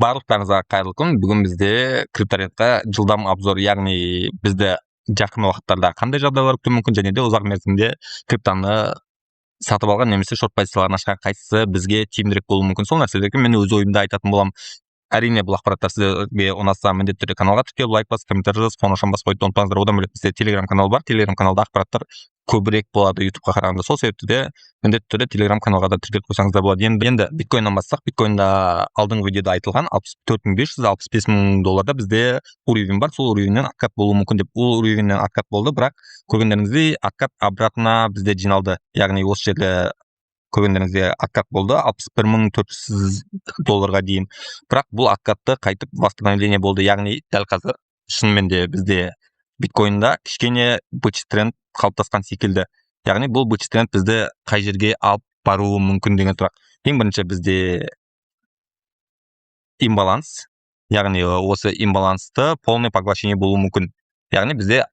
Барлықтарыңызға қайырлы күн. Бүгін бізде крипторынокта жылдам обзор, яғни бізді жақын уақыттарда қандай жағдайлар күтуі мүмкін және де ұзақ мерзімде криптоны сатып алған немесе шорт позицияларын ашқан қайсысы бізге тиімдірек болуы мүмкін, сол нәрселерге мен өз ойымды айтатын боламын. Әрине, бұл ақпараттар сіздерге ұнаса, міндетті түрде каналға тіркеліп, лайк басып, комментарий жазып, қоңыраушаны басып қоюды ұмытпаңыздар. Одан бөлек бізде Телеграм канал бар. Телеграм каналда ақпараттар көбірек болады Ютубқа қарағанда, сол себепті де міндетті түрде Телеграм каналға да тіркеліп қойсаңыздар болады. Енді биткоиннан бастасақ, биткоинда алдыңғы видеода айтылған 64 500, 65 000 долларда бізде уровень бар, сол уровеньнен откат болуы мүмкін деп. Ол уровеньнен откат болды, бірақ көргендеріңіздей, откат обратно бізде жиналды, яғни осы жерде көргендеріңіздей, откат болды 61 400 долларға дейін. Бірақ бұл откатты қайтып восстановление болды, яғни дәл қазір шынымен де бізде биткоинда кішкене бычий тренд қалыптасқан секілді. Яғни бұл бычий тренд бізді қай жерге алып баруы мүмкін деген сұрақ. Ең бірінші бізде имбаланс, яғни осы имбалансты полный поглощение болуы мүмкін, яғни бізде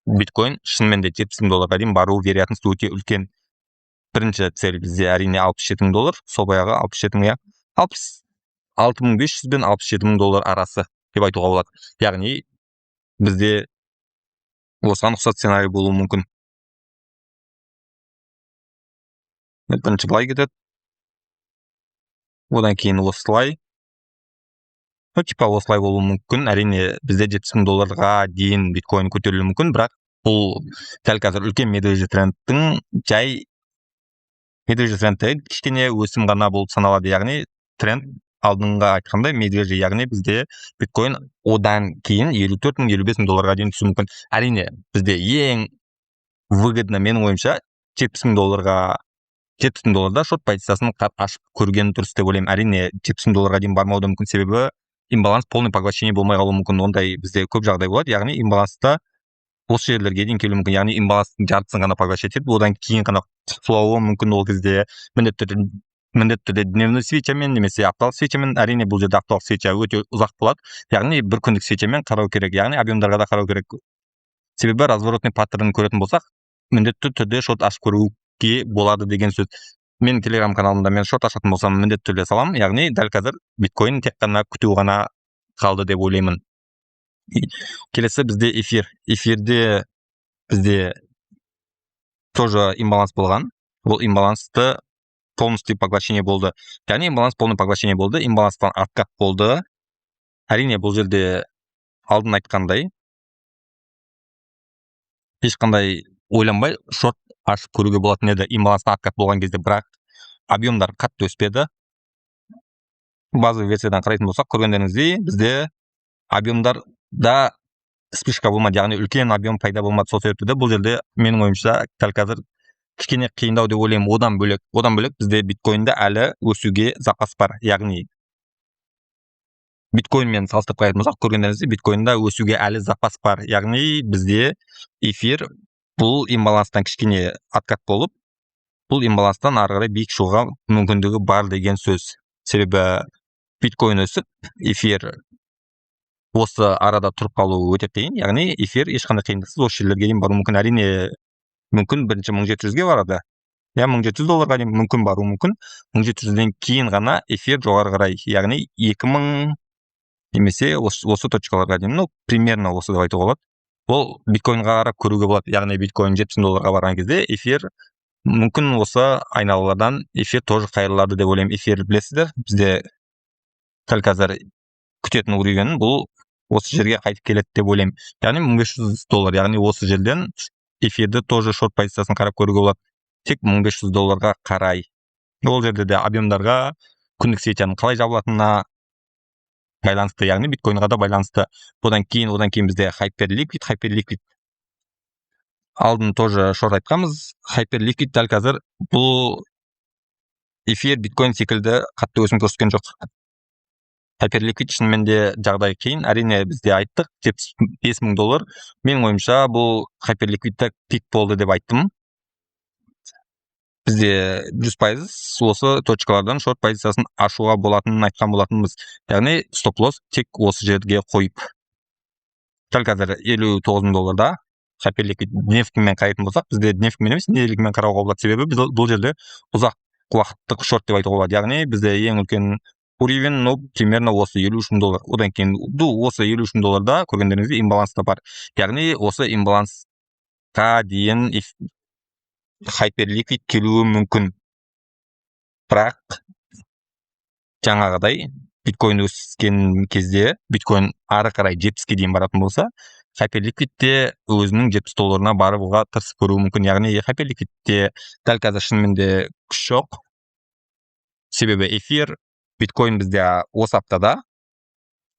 биткоин шынымен де 70 000 долларға дейін бару вероятность өте үлкен. Бірінші цель бізде, әрине, 67 000 доллар, сол баяғы 67 000, иә, 66 500 бен 67 000 доллар арасы деп айтуға болады. Яғни бізде осыған ұқсас сценарий болуы мүмкін. Бірінші былай кетеді, одан кейін осылай, ну, типа осылай болуы мүмкін. Әрине, бізде 70 000 долларға дейін биткоин көтерілуі мүмкін, бірақ бұл дәл қазір үлкен медвежий трендтің, жай медвежий трендтегі кішкене өсім ғана болып саналады. Яғни тренд алдыңғы айтқандай медвежий, яғни бізде биткоин одан кейін 54 000, 55 000 долларға дейін түсуі мүмкін. Әрине, бізде ең выгодно, менің ойымша, 70 000 долларға, 70 000 долларда шорт позициясын ашып көрген дұрыс деп ойлаймын. Әрине, 70 000 долларға дейін бармауы да мүмкін, себебі имбаланс полный поглощение болмай қалуы мүмкін. Ондай бізде көп жағдай болады, яғни имбаланста осы жерлерге дейін келуі мүмкін, яғни имбаланстың жартысын ғана поглощать етіп, одан кейін ғана құлауы мүмкін. Ол кезде міндетті түрде дневной свечамен немесе апталық свечамен. Әрине, бұл жерде апталық свеча өте ұзақ болады, яғни бір күндік свечамен қарау керек, яғни объемдарға да қарау керек. Себебі разворотный паттерн көретін болсақ, міндетті түрде шорт ашып көруге болады деген сөз. Менің Телеграм каналымда мен шорт ашатын болсам, міндетті түрде саламын. Яғни дәл қазір биткоин тек қана күту ғана қалды деп ойлаймын. Келесі бізде эфир. Эфирде бізде тоже имбаланс болған, ол имбалансты полностью поглощение болды, яғни имбаланс полный поглощение болды, имбаланстан откат болды. Әрине, бұл жерде алдын айтқандай, ешқандай ойланбай шорт ашып көруге болатын еді имбаланстан откат болған кезде, бірақ объемдар қатты өспеді. Базовый версиядан қарайтын болсақ, көргендеріңіздей, бізде объемдарда вспышка болмады, яғни үлкен объем пайда болмады. Сол себепті де бұл жерде, менің ойымша, дәл қазір кішкене қиындау деп ойлаймын. Одан бөлек бізде биткоинда әлі өсуге запас бар, яғни биткоинмен салыстырып қарайтын болсақ, көргендеріңіздей, биткоинда өсуге әлі запас бар. Яғни бізде эфир бұл имбаланстан кішкене откат болып, бұл имбаланстан ары қарай биік шығуға мүмкіндігі бар деген сөз. Себебі биткоин өсіп, эфир осы арада тұрып қалуы өте қиын, яғни эфир ешқандай қиындықсыз осы жерлерге дейін баруы мүмкін. Әрине, мүмкін бірінші 1700-ге барады, иә, 1700 долларға дейін мүмкін баруы мүмкін. 1700-ден кейін ғана эфир жоғары қарай, яғни 2000 немесе осы точкаларға дейін, ну, примерно осы деп айтуға болады. Ол биткоинға қарап көруге болады, яғни биткоин 70 000 долларға барған кезде эфир мүмкін осы айналалардан эфир тоже қайырылады деп ойлаймын. Эфир, білесіздер, бізде дәл қазір күтетін уровень бұл осы жерге қайтып келеді деп ойлаймын, яғни 1500 доллар. Яғни осы жерден эфирді тоже шорт позициясын қарап көруге болады, тек 1500 долларға қарай. Ол жерде де объемдарға, күндік свечаның қалай жабылатынына байланысты, яғни биткоинға да байланысты. Одан кейін бізде Хайперликвид. Хайперликвид алдын тоже шорт айтқанбыз. Хайперликвид дәл қазір бұл эфир, биткоин секілді қатты өсім көрсеткен жоқ. Хайперликвид шынымен де жағдай қиын. Әрине, бізде айттық 75 000 доллар, менің ойымша, бұл Хайперликвидте пик болды деп айттым. Бізде 100% осы точкалардан шорт позициясын ашуға болатынын айтқан болатынбыз, яғни стоп лосс тек осы жерге қойып. Дәл қазір 59 000 долларда Хайперликвид. Дневкамен қарайтын болсақ, бізде дневкамен емес, недельныймен қарауға болады, себебі біз бұл жерде ұзақ уақыттық шорт деп айтуға болады. Яғни бізде ең үлкен Уровень, ну, примерно осы 53 мың доллар. Одан кейін осы 53 мың долларда көргендеріңіздей имбаланс та бар. Яғни осы имбалансқа дейін Hyperliquid келуі мүмкін. Бірақ жаңағыдай биткоин өскен кезде, биткоин ары қарай 70-ке дейін баратын болса, Hyperliquid те өзінің 70 долларына баруға тырысып көруі мүмкін. Яғни Hyperliquid те дәл қазір шынымен де күш жоқ. Себебі эфир, биткоин бізде осы аптада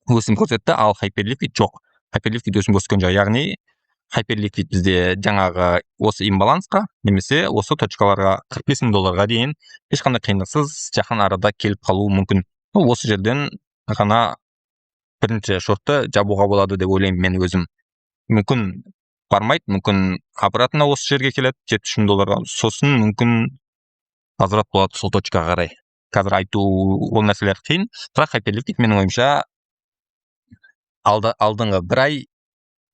өсім көрсетті, ал Hyperliquid жоқ. Hyperliquid өсім көрсеткен жоқ. Яғни Hyperliquid бізде жаңағы осы имбалансқа немесе осы точкаларға 45 мың долларға дейін ешқандай қиындықсыз жақын арада келіп қалуы мүмкін. Осы жерден ғана бірінші шортты жабуға болады деп ойлаймын мен өзім. Мүмкін бармайды, мүмкін обратно осы жерге келеді 73 мың долларға, сосын мүмкін возврат болады сол точкаға қарай. Қазір айту ол нәрселер қиын, бірақ Hyperliquid менің ойымша алдыңғы бір ай,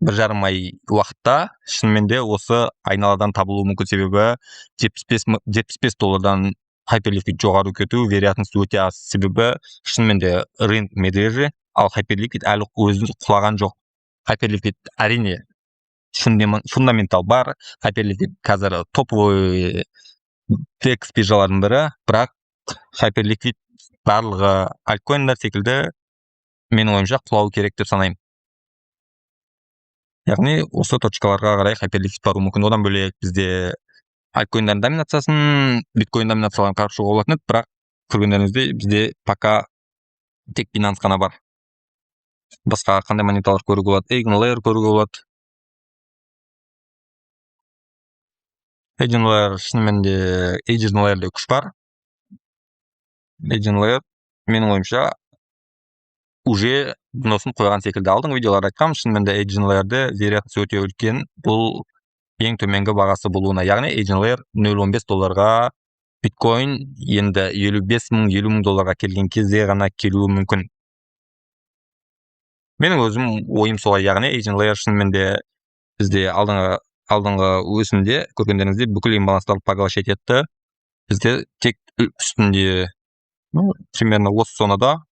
1,5 ай уақытта шынымен де осы айналадан табылуы мүмкін. Себебі 75 доллардан Hyperliquid жоғары кету вероятность өте аз. Себебі шынымен де рынок медвежий, ал Hyperliquid әлі өзі құлаған жоқ. Hyperliquid әрине фундаментал бар, Hyperliquid қазір топовый DEX биржалардың бірі, бірақ Hyperliquid барлығы альткоиндар секілді менің ойымша құлау керек деп санаймын. Яғни осы точкаларға қарай Hyperliquid баруы мүмкін. Одан бөлек бізде альткоиндардың доминациясын, биткоин доминацияларын қарап шығуға болатын еді, бірақ көргендеріңіздей бізде пока тек Binance қана бар. Басқа қандай монеталар көруге болады? EigenLayer көруге болады. EigenLayer шынымен де EigenLayer'де күш бар. EigenLayer менің ойымша уже дносын қойған секілді. Алдыңғы видеоларда айтқанмын, шынымен де EigenLayer'де вероятность өте үлкен бұл ең төменгі бағасы болуына. Яғни EigenLayer 0,15 долларға биткоин енді 55 мың, 50 мың долларға келген кезде ғана келуі мүмкін. Менің өзім ойым солай. Яғни EigenLayer шынымен де бізде алдыңғы өсімде көргендеріңіздей бүкіл имбаланстарды поглощать етті. Бізде тек үстінде, ну, примерно осы зонада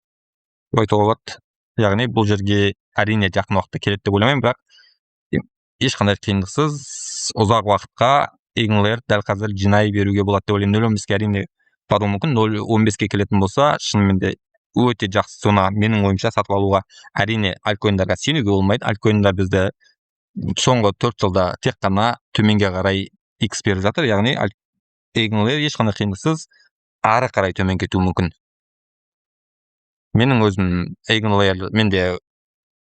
айтуға болады. Яғни бұл жерге әрине жақын уақытта келеді деп ойламаймын, бірақ ешқандай қиындықсыз ұзақ уақытқа EigenLayer дәл қазір жинай беруге болады деп ойлаймын. 0,15-ке әрине баруы мүмкін. 0,15-ке келетін болса, шынымен де өте жақсы зона менің ойымша сатып алуға. Әрине альткоиндарға сенуге болмайды. Альткоиндар бізді соңғы 4 жылда тек қана төменге қарай X беріп жатыр. Яғни EigenLayer ешқандай қиындықсыз ары қарай төмен кетуі мүмкін. Менің өзім EigenLayer менде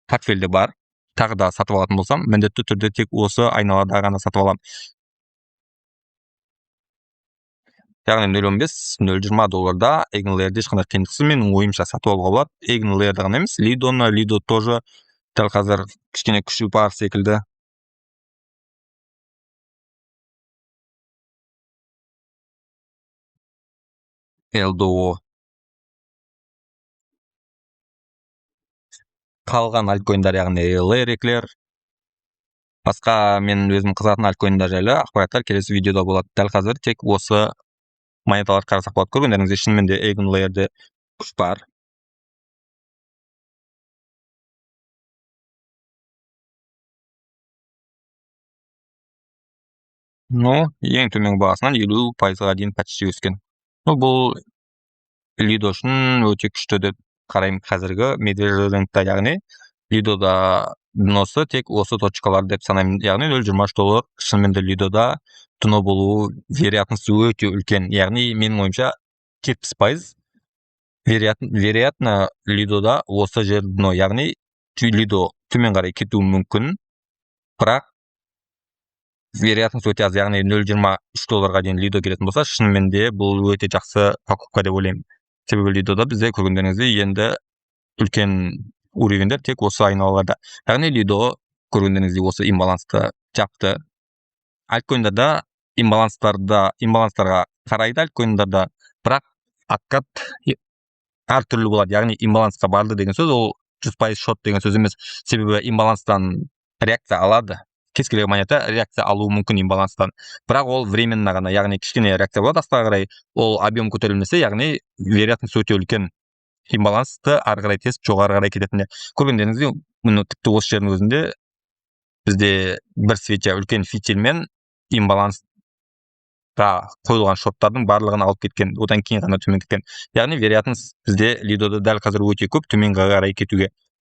портфельде бар. Тағы да сатып алатын болсам, міндетті түрде тек осы айналада ғана сатып аламын. Яғни 0,15, 0,20 долларда EigenLayer'де ешқандай қиындықсыз менің ойымша сатып алуға болады. EigenLayer'ді ғана емес, Lido'ны, Lido тоже дәл қазір кішкене күші бар секілді. LDO. Қалған альткоиндар, яғни Layer-ler, басқа мен өзім қызығатын альткоиндар жайлы ақпараттар келесі видеода болады. Дәл қазір тек осы монеталарды қарасақ болады. Көргендеріңіздей шынымен де EigenLayer'де күш бар. Но ең төменгі бағасынан 50%-ға дейін почти өскен. Ну, бұл Lido үшін өте күшті деп қараймын қазіргі медвежий рынокта. Яғни Lido'да дносы тек осы точкалар деп санаймын. Яғни 0,23 доллар шынымен де Lido'да дно болуы вероятность өте үлкен. Яғни менің ойымша 70% вероятно Lido'да осы жер дно. Яғни Lido төмен қарай кетуі мүмкін, бірақ вероятность өте аз. Яғни 0,23 долларға дейін Lido келетін болса, шынымен де бұл өте жақсы покупка деп ойлаймын. Себебі Lido'да бізде көргендеріңіздей енді үлкен уровеньдер тек осы айналаларда. Яғни Lido көргендеріңіздей осы имбалансты жапты. Альткоиндарда имбаланстарға қарайды альткоиндарда, бірақ откат әртүрлі болады. Яғни имбалансқа барды деген сөз ол 100% шот деген сөз емес. Себебі имбаланстан реакция алады. Кез келген монета реакция алуы мүмкін имбаланстан. Бірақ ол временно ғана, яғни кішкене реакция болады астыға қарай, ол объем көтерілмесе, яғни вероятность өте үлкен. Имбалансты ары қарай тесіп, жоғары қарай кететініне. Көргендеріңіздей, міне, тіпті осы жердің өзінде бізде бір свеча үлкен фитильмен имбалансқа қойылған шорттардың барлығын алып кеткен, одан кейін ғана төмен кеткен. Яғни вероятность бізде Лидода дәл қазір өте көп төменге қарай кетуге.